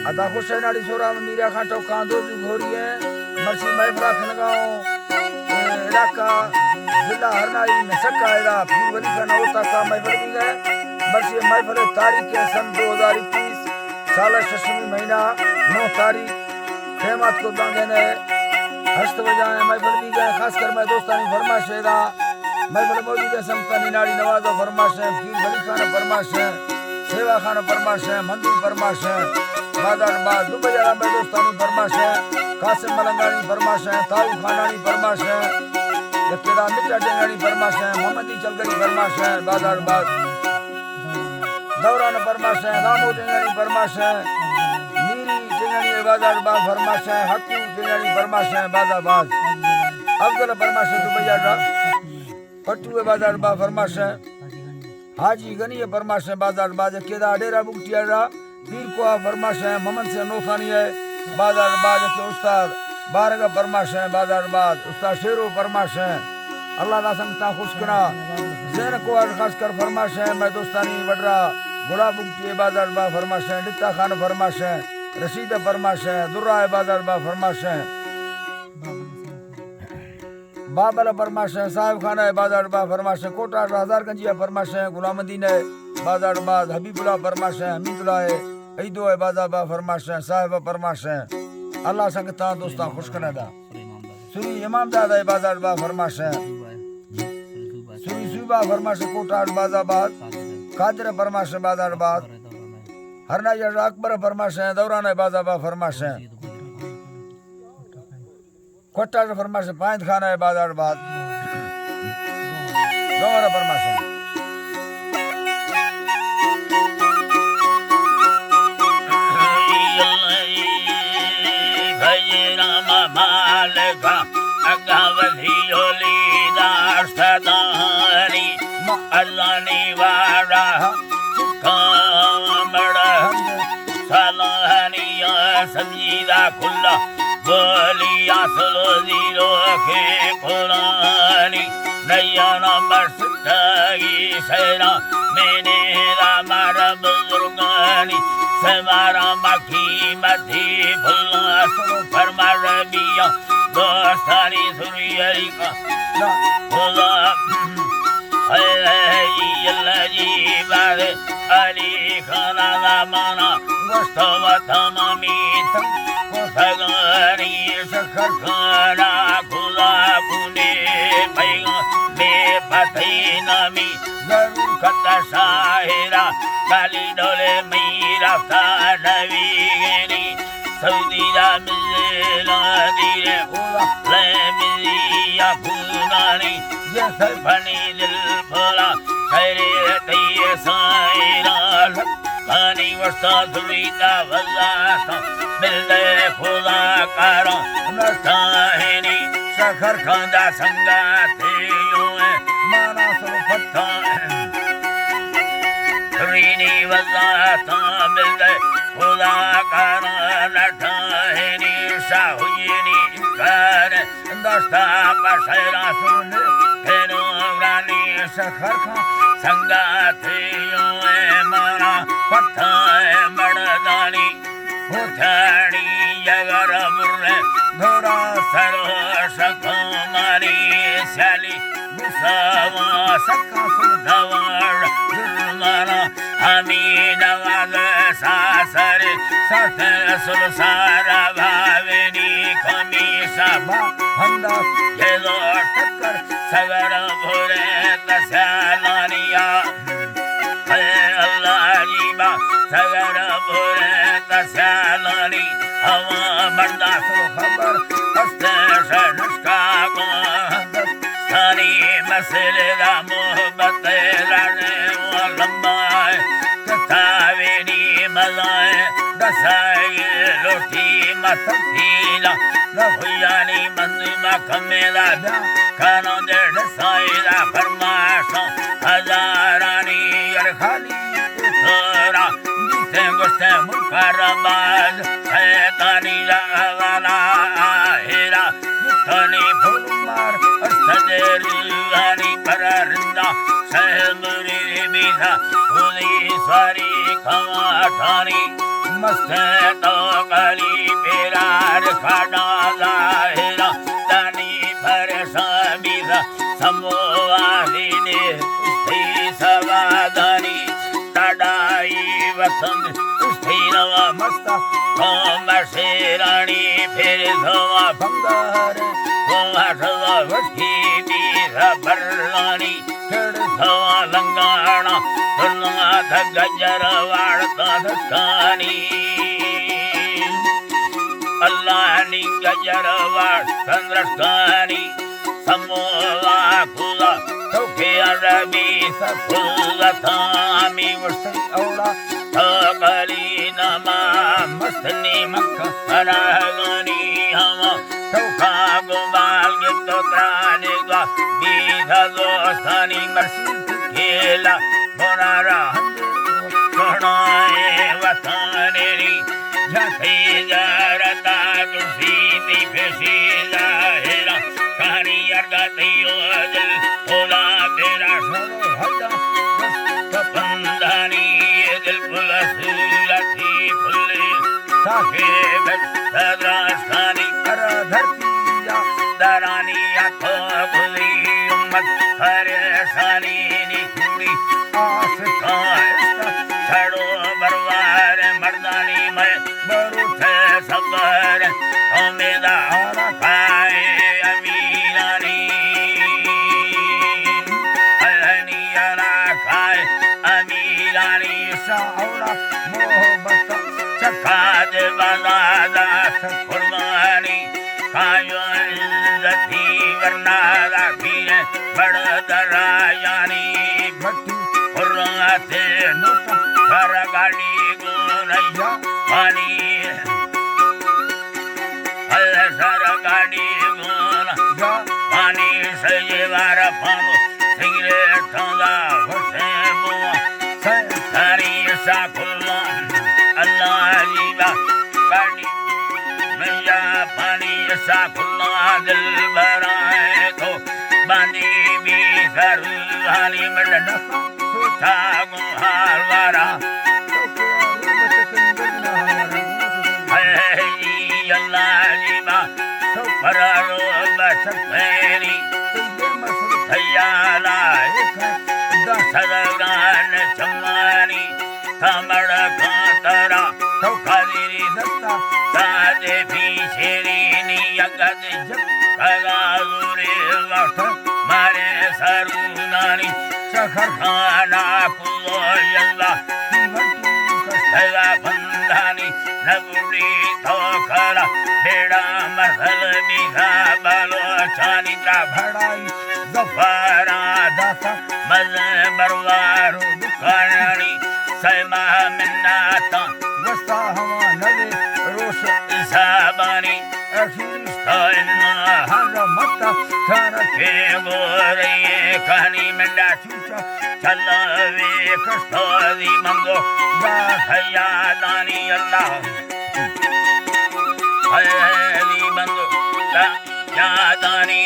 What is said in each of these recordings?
عطا خوش ءِ ناڑی سورا میرا خان ٹوکاں دوزی گھوری ءِ مرچی محفل ءَ کنگا اوں۔ اے علاقہ ضلع ہرنائی میں سکا، ادا پیر ولی خان اوتاکا محفل بیگا اے۔ مرچی محفل ءِ تاریخ اے سن دو ہزار اکیس، سال ءِ ششمی مہینہ نو تاریخ۔ قیمت کو بانگے نے ہشت بجا اے محفل بیگا اے۔ خاص کر مئے دوستانی فرمائش اے، ادا محفل موجود اے سمتانی ناڑی نواز ءِ فرمائش اے، پیر ولی خان ءِ فرمائش اے، سیوا خان ءِ فرمائش اے، مندو ءِ فرمائش اے، بازار باز۔ دو بجا مئے دوستانی فرمائش اے، قاسم ملنگانی فرمائش اے، تاؤ خانانی فرمائش اے، یکے دا مٹا ٹینگانی فرمائش اے، محمدی چلگری فرمائش اے، بازار باز۔ دوران ءِ فرمائش اے، رامو ٹینگانی فرمائش اے، میری ٹینگانی بازار باز فرمائش اے، حقو ٹینگانی فرمائش اے، بازار باز۔ افضل ءِ فرمائش اے، دو بجا را پٹو ءِ بازار باز فرمائش اے، حاجی غنی ءِ فرمائش اے، بازار باز۔ یکے دا ڈیرہ بگٹی ءَ را پیر کوہ ءِ فرمائش اے، محمد سے نوسانی ءِ بازار باز۔ یکے استاد بارگ ءِ فرمائش اے، بازار باز۔ استاد شیرو ءِ فرمائش اے، اللہ دا سنگتاں خوش کنا۔ زین کوہ ءَ خاص کر فرمائش اے، مئے دوستانی وڈرا گلاب بگٹی ءِ بازار باز فرمائش اے، ڈتا خان ءِ فرمائش اے، رشید ءِ فرمائش اے، درا ءِ بازار باز فرمائش اے۔ بابل ءِ فرمائش اے، صاحب خانہ ءِ بازار باز فرمائش اے، کوٹا ءِ ہزار گنجی ءِ فرمائش اے، غلام الدین ءِ بازار باز، حبیب اللہ ءِ فرمائش اے، حمید اللہ ءِ، عیدو ءِ بازار باز فرمائش اے، صاحب ءِ فرمائش اے۔ اللہ سنگتاں دوستاں خوش کنے دا۔ سری امام داد ءِ بازار باز فرمائش اے۔ سری صوبہ ءِ فرمائش اے، کوٹا ءِ بازار باز، قادر ءِ فرمائش اے، بازار باز۔ ہرنائی ءَ اکبر ءِ فرمائش اے، دوران ءِ بازار باز فرمائش اے۔ کوٹا ءِ فرمائش اے، پائند خانہ ءِ بازار باز۔ گوہر ءِ فرمائش اے۔ بھائی رام مالکا، اگا وزی اولی داشت دانی، ارزانی وارا چکا مڑا، سالانی سمجیدہ کلا، بولی اصل و زیرو کے قرآنی، نیانا مرسدگی سیرا، مینے را مارا بزرگانی، سمارا مکی مدھی بھلا، سر پر مر بیا، دوستانی سری علی کا، خدا، اے، اے، اے، اللہ جی بارے، علی خان زمانہ، گوشت و تمامی تن، کو سگانی سخر خانا، خدا کنے پیغام بے پتہ نامی، ضرور کتا شاعرہ، کالی ڈولے مئی رفتار نویگینی، سعودی را مزیلا دیرے اولا، لے مزی یا پونانی، یہ سرپنی دل پھولا، خیرے تئی سائرا لک، پانی وستا دھویتا وزاتا، مل دے خدا کارا، نستاہنی، سخر خاندا سنگاتے یوں اے، مانا سر پتا۔ رینی وزاتا مل دے خدا کارا، نٹاہنی شاہوینی کار، دستا پسیرا سن، تینو رانی سخر خان، سنگاتے یوں اے، مانا پتا مڑدانی۔ ہوتھڑی جگر برے دھوڑا سرو سکو ماری، سیالی گساوا سکا سر دھوڑ جرمانا، ہمی نواز ساسر سات سر سارا بھاوینی، کمی سبا ہندا یہ دو ٹکر سگر بھورے تسیالانیا۔ اے اللہ جی با سگر بورے تسیالانی، ہوا مردا سو خبر استے شنشکا کو، دستانی مسئلے دا محبت لڑے و لمبا اے، کتابی نی مزائے دسائی لوٹی مسفیلا، نہ ہویانی مندی ما کمیلا بیا کانوں دے ڈسائیدا فرماشاں، ہزارانی یرخانی سورا، بیتیں گوشتیں منکر باز، شیطانی جاوانا آہرا، جتنی پھول مار، استدے روحانی پر رندا، شہ مرید بیتا، پھولی سواری کماٹانی۔ مستیں تو کلی پیرار کھاڈا ظاہرا، دانی پرشامی سمواری نے تی سوادانی، تڈائی وطن تی نوا مستا قوم شیرانی، پھر سوا بندار قوم سوا وشکی بیر برانی، کھڑ سوا لنگانا، دنیا تھا گجر واڑتا دستانی۔ اللہ نی گجر واڑ تندرستانی، سموا کلا تو کے عربی سکولا تامی وشتری اوڑا، تو کلی نما مستنی مکہ راگانی ہما، تو کا گمال گتو ترانی گا، بیدھا دوستانی مرشی کھیلا، بنا رہا سنائے وطن نی، جھتے جارتا تسی تی پیشی ظاہرا، کہانی ارگا تیو دل تولا تیرا سرو ہدا، دست پندانی دل پل سورتی پھلی، صاحب صدرستانی ارا دھرتی یا دارانی یا تو بلی امت پریشانی نی کوڑی آس کا عشق چھڑو بروار مردانی میں بروت صبر امیدار کائے امیرانی الہنی علاقہ امیرانی شاہ اولا محبت چکا دے بازار قربانی کایو عزتی ورنا راکھی بڑ درایانی بھٹو قرآتے نوتا سر گاڑی گونیا پانی، ال سر گاڑی گونیا پانی، سجے وار پانو سگریٹ ٹھاندا حسین بوا ساری سا کھلا اللہ جیوا گاڑی میا پانی سا کھلا دل بھرائے تو باندی بی سر ہانی مڈ سوچا گو ہار وارا اے جی اللہ جیوا تو پرارو بس پیری خیالا ایک دس گران چمانی کمڑ کاترا تو کالیری دستا سادے بھی شیرینی اگد جب کگا زوری وقت مارے سرونانی سخر خانا کلو یلا سیوٹو کسلا بندانی نگوڑی تو کلا بیڑا مسل بیگا بلوچانی ترا بھڑائی ظفرا داتا مزن بروارو دکانانی سیما مناتا گوستا ہما نوے روش حسابانی اخیرشتا انا ہر متا تھانکے گورے کہنی منڈا چوچا چلوے کشتوزی مندو دا یادانی اللہ اے بندو دا یادانی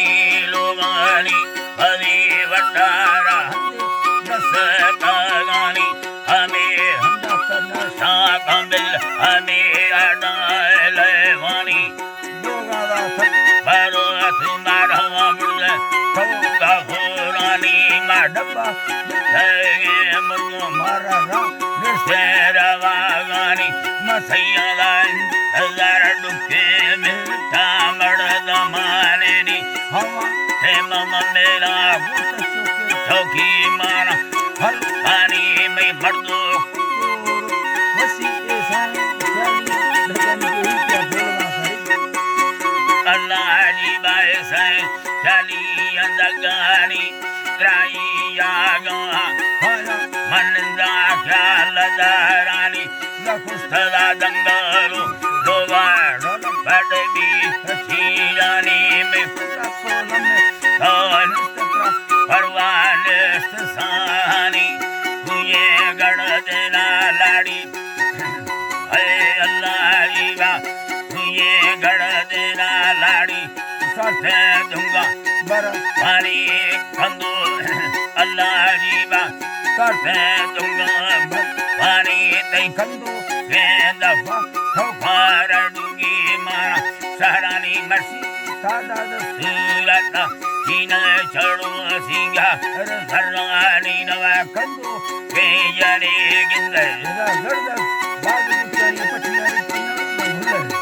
لوگانی پدی وٹارا دس کاگانی ہمیں ہم شاہ کامل ہمیں اڈا لیوانی دوگا دا سب بارو اتمار ہوا مڑ تو کا ہورانی ما ڈبا جتھے مرگو مارا را نشتہ رواگانی مسیح لائن ہزار ڈکے ملتا مڑ زمانے نی ہوا تے مم میرا گوت چوکی چوکی مارا ہر پانی میں مردو کور وسی ایسا چالی دھن کے کیا بولنا ساری اللہ جی بائے سائیں چالی اندگانی ترائی آگا ہایا منندا خیال دارانی لکشتلا دنگلو لوگا رن پڑ بی چیرانی میں خدا سولم میں تو نشتکا پروانست سانی تجھے گڑ دینا لاڑی اے اللہ جیوا تجھے گڑ دینا لاڑی سرتے دنگا بر پانی کندو اللہ جیوا سرتے دنگا بر پانی تئی کندو پین دفعہ ٹھوکار ڈوگی مانا، شہرانی مرشی تعداد صورت، چین چڑو سنگا زرانی نوا کندو، پیجنے گندے زردگ باز بچانی پٹیانی پینا بھولے۔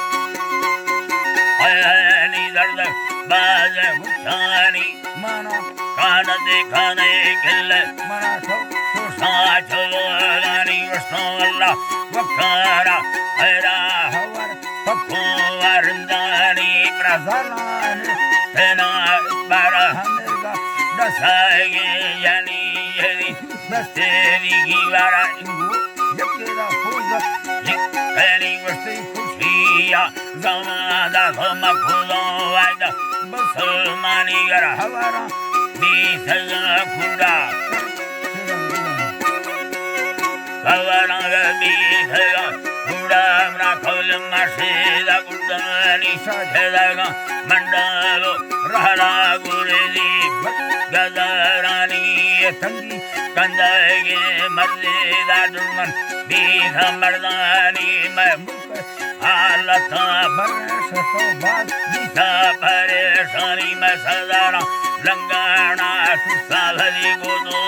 آیانی زردگ باز بچانی مانا کان دے کانے گل منا سو سو ساچ لانی وشتو اللہ وکارا حیرا ہور پکو ورندانی برزالان تینا بارا ہمیگا دسائے یعنی یعنی دستے دیگی بارا انگو یکے دا پوزا یک پہلی وشتی خوشیا زمان دا غم کھلو وعدہ مسلمانی گر حوارا بی سزا کھڑا۔ حوارا بی سزا کھڑا، مرا قول مرشد گردانی سجدگا منڈالو رہلا گردی گزارانی تنگی کندگی مرزی دا دشمن بیت مردانی میں حالتاں برش تو باز بیتا پریشانی میں سزاراں لنگانا تو سالری گودو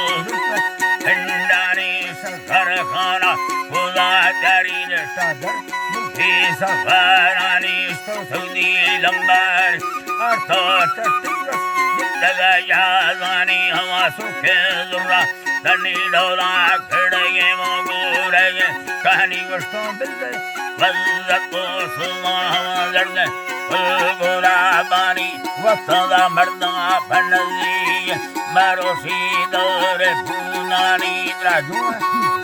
پنڈانی سرخانہ خدا جاری نشتا در ملکی سفرانی تو سعودی لمبر ارتو تٹنگس زندگا یازانی ہوا سوکھے زرہ تنی ڈولا کھڑگے مو گورگے کہانی گوشتوں بلدے وزت و سلما ہوا زردے پل گلابانی وقتاں دا مرداں پنزی مروشی دور پونانی دراجوں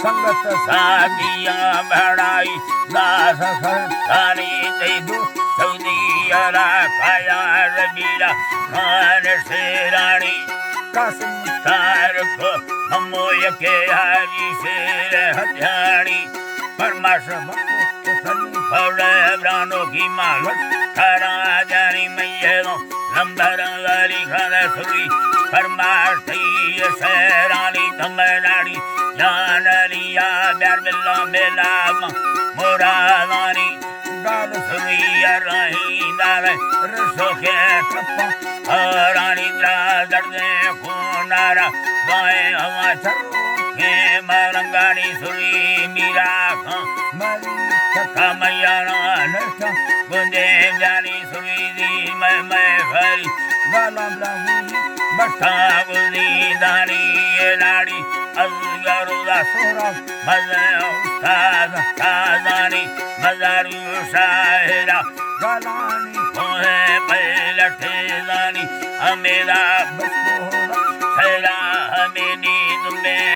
سنگت ساتیاں بڑائی داس خستانی تیدو سعودی علاقہ یا ربیرہ خان شیرانی قاسم تارک ہمو یکے حاجی شیر ہتھیانی پرماش بکو تسلی پھوڑے برانو کی مالک کھرا جانی میدوں لمبر علی خان سوری پرماش تئی شیرانی تمرانی جان علی یا بیار بلا میلا مرادانی گال سری راہی دار رسو کے تپا ہرانی درا دردیں خونارا بائیں ہوا چرو کے مرنگانی سری میرا خان مری چکا میانا نشتا گندے جانی سری دی میں میں خری گالاں بلا گولی بٹا گولی دانی یہ لاڑی ازگرو دا سہراب مزن استاد تازانی مزاری شاعرہ گالانی کوہ پہ لٹھے زانی ہمیدا بس